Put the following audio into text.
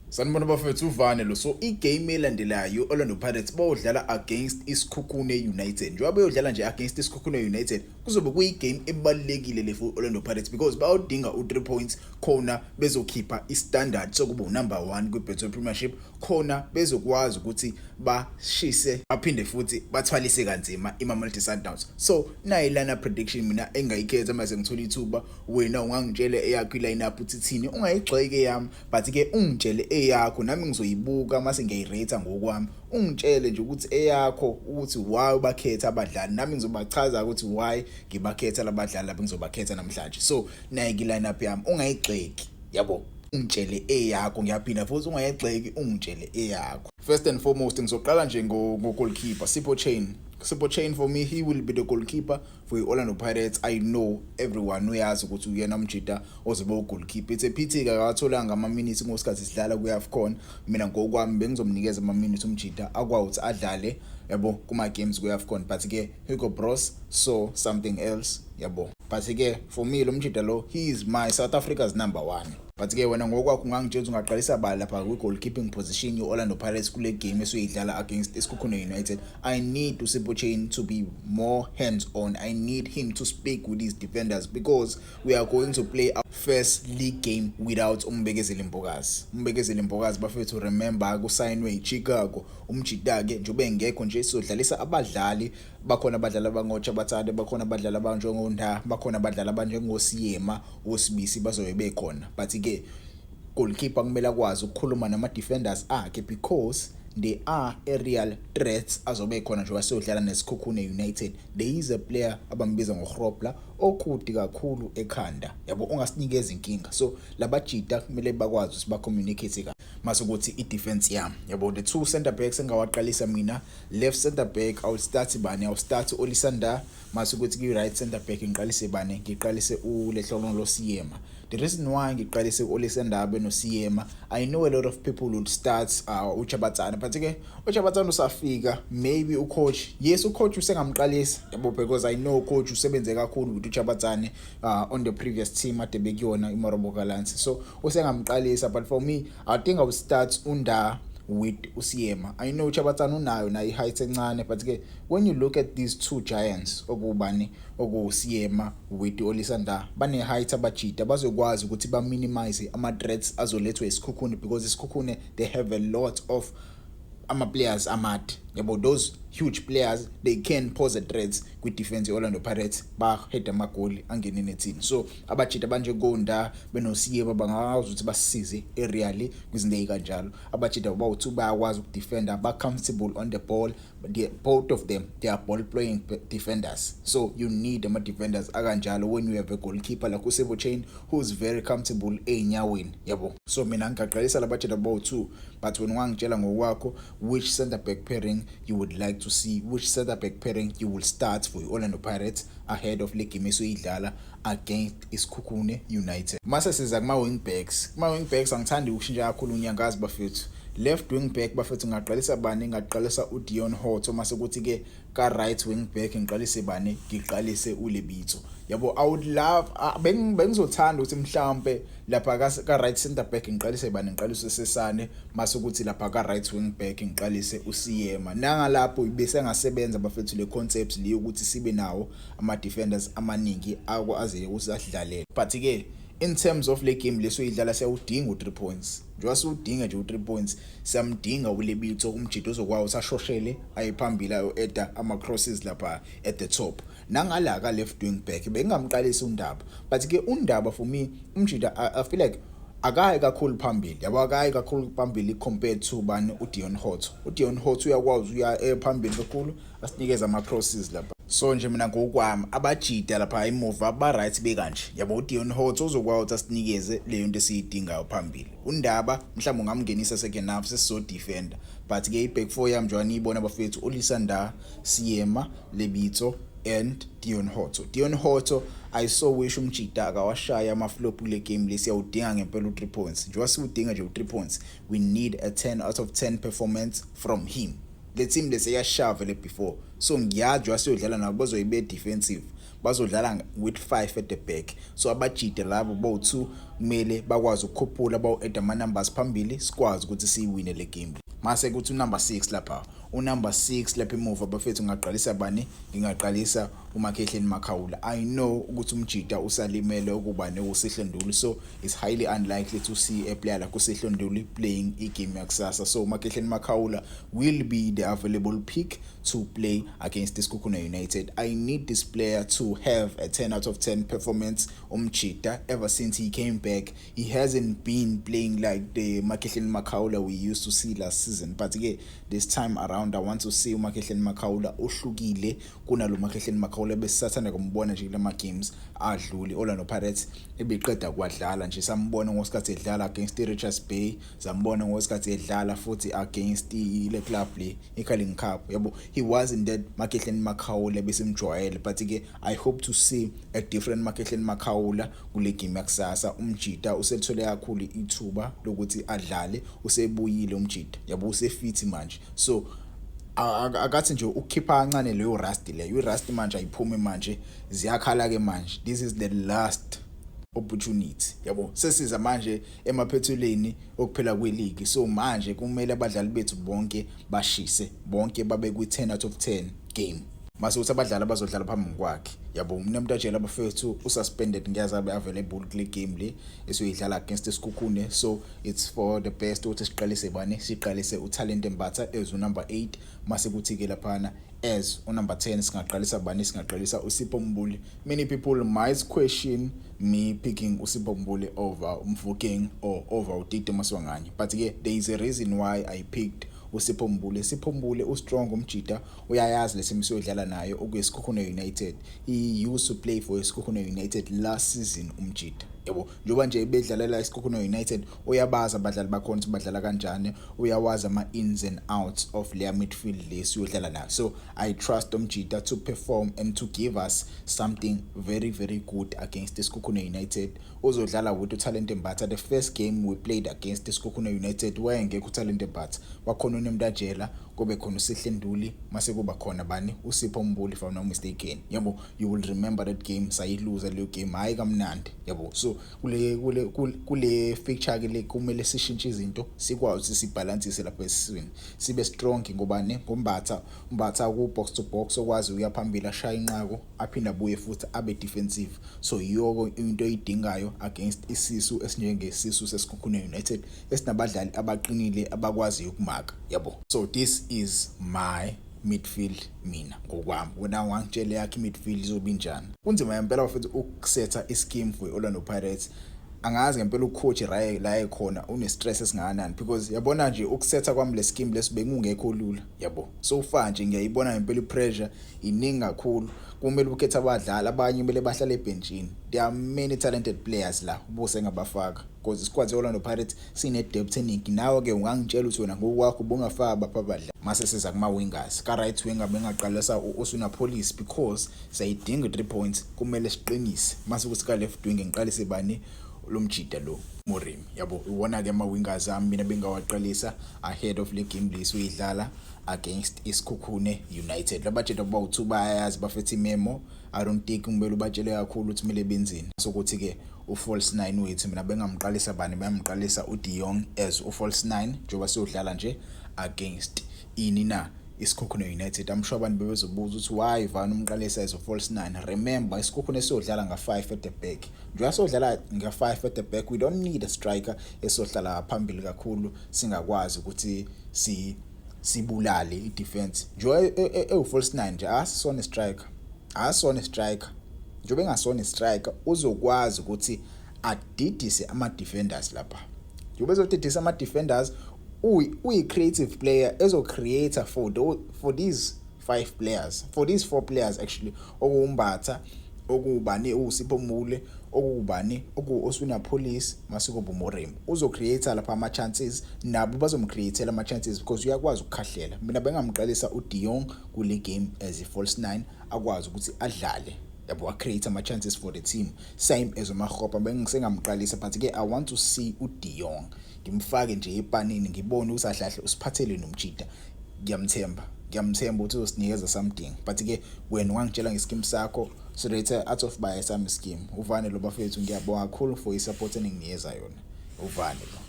Sanibona bafethu, uvane lo. So igame elandelayo, Orlando Pirates bayodlala against iSekhukhune United. Njengoba beyodlala nje against iSekhukhune United, kuzobe kuyigame ebalulekile le for Orlando Pirates because bayodinga u3 points khona bezokhipha istandard sokuba unumber 1 kwiBetway Premiership, khona bezokwazi ukuthi bashise baphinde futhi bathwalise kanzima iMamelodi Sundowns. So nayi lana prediction mina engayikhetha mase ngithola ithuba. Wena ungangitshela eyakho i-line-up uthi thini, ungayigxeki eyami, but ke ungitshele eyakho, nami ngizoyibuka mase ngiyayirate ngokwami. Ungitshele nje ukuthi eyakho ukuthi why ubakhetha abadlali, nami ngizobachaza ukuthi why ngibakhetha labadlali laba ngizobakhetha namhlanje. So nayi i-line-up yami, ungayigxeki, yabo, ungitshele eyakho. Ngiyaphinda futhi, ungayigxeki, ungitshele eyakho. First and foremost, ngizoqala nje ngo-goalkeeper Sipho Chaine. Sipho Chaine, for me, he will be the goalkeeper for i-Orlando Pirates. I know everyone uyazi ukuthi uyena umjida ozobe ugoalkeeper. It's a pity akatholanga ama-minutes ngosikhathi sidlala kwi-AFCON. Mina ngokwami bengizomnikeza ama-minutes umjida akwazi ukuthi adlale, yabo, kuma-games kwi-AFCON, but ke Hugo Broos saw something else, yabo. But ke for me, lo mjida lo, he is my South Africa's number one. But ke wena ngokwakho ungangitshela ukuthi ungaqalisa bani lapha kwi-goalkeeping position ye-Orlando Pirates kule game esuyidlala against iSekhukhune United. I need uSipho Chaine to be more hands on. I need him to speak with his defenders because we are going to play our first league game without uMbekezeli Mbokazi. UMbekezeli Mbokazi, bafethu, remember, kusayinwe iChicago. Umjida-ke njengoba engekho nje, sizodlalisa abadlali bakhona, abadlali abangoChabathane bakhona, abadlali abanjengoNda bakhona, abadlali abanjengoSiyema, oSibisi bazobe bekhona. But ke goalkeeper kumele akwazi ukukhuluma nama-defenders akhe because they are aerial threats azobe khona njengoba siyodlala neSekhukhune United. There is a player abambiza ngoGrobler okude kakhulu ekhanda, yabo, ongasinikeza inkinga. So labajida kumele bakwazi ukuthi ba-communicate kahle. Mase ukuthi i-defense yami, yabo, the two center backs engawaqalisa mina, left center back I will start bani? I will start Olisa Ndah. Mase ukuthi ki-right center back ngiqalise bani? Ngiqalise uLehlohonolo Seema. The reason why ngiqalise u-Olisa Ndah benoSeema, I know a lot of people would start uChabatsana, but ke uChabatsana usafika. Maybe ucoach, yes, ucoach usengamqalisa, yabo, because I know coach usebenze kakhulu with uChabatsane on the previous team ade bekuyona, iMarumo Gallants, so usengamqalisa. But for me, I think I would start uNdah with uSeema. I know uChabatsana unayo nayo i-height encane, but ke when you look at these two giants, okubani, okuSeema with Olisa Ndah, bane height abajida, bazokwazi ukuthi ba minimize ama threats azolethwa iSekhukhune because iSekhukhune, they have a lot of ama players amade, yabo. Those huge players, they can pose a threat kwi defense ye-Orlando Pirates, ba head amagoli angene nethini. So abajida abanjengoNdah benoSeema bangakwazi ukuthi basisize aerially kwizinto ezikanjalo. Abajida bawu2 bayakwazi ukudefenda, ba comfortable on the ball. Both of them, they are ball playing defenders, so you need ama defenders akanjalo when you have a goalkeeper like uSipho Chaine who is very comfortable einyaweni, yabo. So mina ngingaqalisa labajida bawu2, but wena ungangitshela ngokwakho which center back pairing you would like to see, which center back pairing you will start for i-Orlando Pirates ahead of le game esoyidlala against iSekhukhune United. Mase siza kuma wing backs. Kuma wing backs angithandi ukushintsha kakhulu unyangazi, bafethu. Left wing back, bafethu, ngaqalisa bani? Ngaqalisa uDeon Hotto. Mase kuthi ke ka right wing back ngiqalise bani? Ngiqalise uLebitso, yabo. I would love, bengizothanda ukuthi mhlambe lapha ka right center back ngiqalise bani? Ngiqalise Sesane. Mase kuthi lapha ka right wing back ngiqalise uSeema. Nangalapho bese ngasebenza, bafethu, le concept le ukuthi sibe nawo ama defenders amaningi akwaziyo ukuthi asidlalele. But ke in terms of le game lesoyidlala, siyawudinga u3 points. Njengoba siwudinga nje u3 points, siyamdinga uLebitso, umjida ozokwazi usashoshele ayiphambili, ayo-eda ama crosses lapha at the top. Nangala ka left wing back bengingamqalisi uNdaba, but ke uNdaba, for me, umjida I feel like akayi kakhulu phambili, yabo, akayi kakhulu phambili compared to bani? uDeon Hotto. UDeon Hotto uyakwazi uya phambili kakhulu, asinikeza ama crosses lapha. So nje mina ngokwami, abajida lapha emuva ba right bekanje, yabo. UDeon Hotto uzokwazi ukuthi asinikeze leyo nto esiyidingayo phambili. uNdaba mhlawumbe ungamngenisa second half sesizo defender. But ke i-back four yami, njengoba niyibona, bafethu, Olisa Ndah, Seema, Lebitso and Deon Hotto. Deon Hotto, I so wish umjida akawashaya ama flop kule game lesi. Siyawudinga ngempela u3 points. Njengoba siwudinga nje u3 points, we need a 10 out of 10 performance from him. Le team lesi yashaya vele before, so ngiyazi njengoba siyodlala nabo bazoyibe defensive, bazodlala with 5 at the back. So abajide labo bo2 Kumele bakwazi ukukhuphula, bawu-add ama-numbers phambili, sikwazi ukuthi siyiwine le game. Mase kuthi unumber 6 lapha, unumber 6 lapha emuva, bafethu, ngingaqalisa bani? Ngingaqalisa uMakhehleni Makhaula. I know ukuthi umjita usalimele ukuba uSihle Nduli, so it's highly unlikely to see a player like uSihle Nduli playing igame yakusasa. So uMakhehleni Makhaula will be the available pick to play against iSekhukhune United. I need this player to have a 10 out of 10 performance. Umjita, ever since he came back, he hasn't been playing like the Makhehleni Makhaula we used to see last season, but ke this time around I want to see uMakhehleni Makhaula ohlukile kunalo Makhehleni Makhaula besisathanda kumbona nje kulama games adlule Orlando Pirates ebeqeda kwadlala nje. Sambona ngosikhathi edlala against iRichards Bay, sambona ngosikhathi edlala futhi against ile club le, iCarling Cup, yabo. He wasn't that Makhehleni Makhaula besimjwayele, but ke I hope to see a different Makhehleni Makhaula kule game yakusasa. Umjita uselithole kakhulu ithuba lokuthi adlale, usebuyile umjita, yabo, usefit manje. So akathi nje ukukhipha kancane leyo rust leyo, i-rust manje ayiphume manje, ziyakhala ke manje. This is the last opportunity, yabo. Sesiza manje emaphethelweni okuphela kweligi, so manje kumele abadlali bethu bonke bashise, bonke babe kwi-10 out of 10 game. Mase uthi abadlali abazodlala phambi kwakhe, yabo, uNemtajela, abafethu, ususpended, ngiyazi abe available kule game le esiyoyidlala against iSekhukhune. So it's for the best ukuthi siqalise bani? Siqalise uTalent Mbatha as unumber 8. Mase kuthi ke laphana as unumber 10 singaqalisa bani? Singaqalisa uSipho Mbule. Many people might question me picking uSipho Mbule over uMofokeng or over uTito Maswanganyi, but ke there is a reason why I picked uSipho Mbule. Sipho Mbule ustrong umjita, uyayazi lesimo siyodlala nayo okuyiSekhukhune United. He used to play for iSekhukhune United last season umjita, yabo. Njengoba nje bedlalela iSekhukhune United, uyabazi abadlali bakhona ukuthi badlala kanjani, uyawazi ama ins and outs of leya midfield lesiyodlala nayo. So I trust umjita to perform and to give us something very, very good against iSekhukhune United. Uzodlala with uTalent Mbatha. The first game we played against iSekhukhune United, wayengekho uTalent Mbatha, wakhona uNemtajela, kube khona uSihle Nduli, mase kuba khona bani? uSipho Mbule, if I'm not mistaken, yabo. You will remember that game, sayiluza leyo game, hayi kamnandi, yabo. So kule fixture ke le kumele sishintshe izinto, sikwazi ukuthi sibalansise lapha esiswini, sibe strong. Ngobani? NgoMbatha. UMbatha ku box to box, okwazi ukuya phambili, ashaya inqako, aphinde abuye futhi abe defensive. So yiyoko into oyidingayo against isisu esinjengesisu seSekhukhune United esinabadlali abaqinile abakwaziyo ukumaka, yabo. So this is my midfield mina ngokwami. Wena wangitshela yakhe midfield izobe injani? Kunzima ngempela, bafethu, ukusetha ischeme for Orlando Pirates. Angazi ngempela ucoach la ekhona une stress esingakanani, because yabona nje ukusetha kwami le scheme lesi bekungekho lula, yabo. So far nje ngiyayibona ngempela ipressure iningi kakhulu. Kumele ukhethe abadlali, abanye kumele bahlale ebenchini. There are many talented players la ubuse ngabafaka, because isquad se-Orlando Pirates sine depth eningi. Nawe ke ungangitshela ukuthi wena ngokwakho ubungafaka bapha abadlali. Mase siza kuma wingers, ka right winger bengaqalisa u-Oswin Appollis because siyayidinga 3 points, kumele siqinise. Mase kuthi ka left wing ngiqalise bani? Lo mjida lo Moremi, yabo. Iwona ke ama wingers ami mina bengawaqalisa ahead of le game lesiyidlala against iSekhukhune United. Labajita bawu2 bayayazi, bafethu, imemo. I don't think kumele ubatshele kakhulu ukuthi kumele benzeni. Sokuthi ke u-false 9 wethu mina bengamqalisa bani? Bayamqalisa uDe Jong as u-false 9 njengoba siyodlala nje against ini na? ISekhukhune United. I'm sure abantu bebezobuza ukuthi why vana umqalisa as a false 9. Remember, iSekhukhune siyodlala nga5 at the back. Njengoba sodlala nga5 at the back, we don't need a striker esohlala phambili kakhulu, singakwazi ukuthi si sibulale i-defense. Njengoba ewu false 9 nje, asisona striker, asona striker. Njengoba engasona striker, uzokwazi ukuthi adidise ama defenders lapha. Njengoba ezodidisa ama defenders, uyi creative player ezo create for these five players, for these four players actually, okuwuMbatha, okubani, uSipho Mbule, okubani, oku-Oswin Appollis, mase kuba uMoremi. Uzocreate lapha ama chances, nabo bazomcreatela ama chances because uyakwazi ukukhahlela. Mina bengamqalisa uDe Jong kule game as a false 9, akwazi ukuthi adlale, yabo, create ama chances for the team, same as uMakgopa bengisengamqalisa. But ke I want to see uDe Jong, ngimfake nje epanini, ngibone ukuthi ahlahle usiphathele nomjida. Ngiyamthemba, ngiyamthemba ukuthi uzosinikeza something. But ke wena wangitshela ngescheme sakho. So that out of bias sami scheme. Uvane lo bafethu, ngiyabonga kakhulu for i-support eninginikeza yona. Uvane lo.